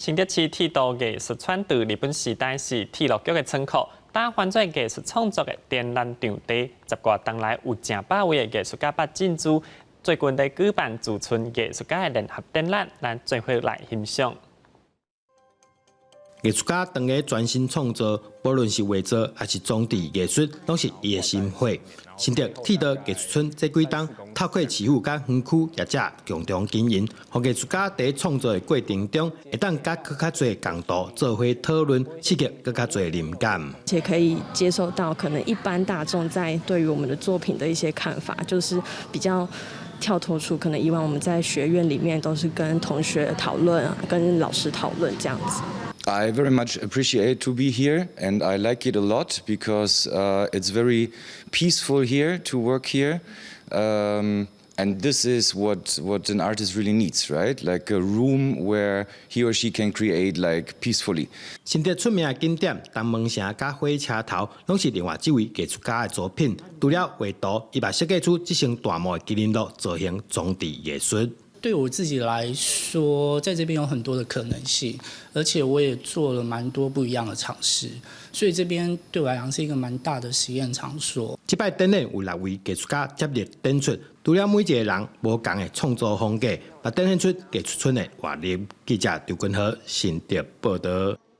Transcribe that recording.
新竹市鐵道藝術村佇日本時代是鐵路局的倉庫，今翻做藝術創作的展覽場地。十外冬來有成百位的藝術家捌進駐，最近佇舉辦駐村藝術家的聯合展覽，咱做伙來欣賞。藝術家當下專心創作，無論是畫作抑是裝置藝術，攏是伊的心血。新竹鐵道藝術村這幾冬透過市府佮園區業者共同經營，予藝術家佇創作的過程中，會當佮閣較濟共圖做伙討論，刺激閣較濟靈感。且可以接受到可能一般大眾在對於我們的作品的一些看法，就是比較跳脫出可能以往我們在學院裡面都是跟同學討論、跟老師討論這樣子。 I very much appreciate to be here and I like it a lot because it's very peaceful here to work here. And this is what an artist really needs, right? Like a room where he or she can create like peacefully. 新竹出名的景點東門城佮火車頭，攏是另外這位藝術家的作品。除了畫圖，伊嘛設計出這層大幕的麒麟鹿造型裝置藝術。對我自己來說，在這邊有很多的可能性，而且我也做了蠻多不一樣的嘗試，所以這邊對我來講是一個蠻大的實驗場所。這擺展覽有六位藝術家接力展出，除了每一個人無仝的創作風格，嘛展現出藝術村的活力。記者劉君和新竹報導。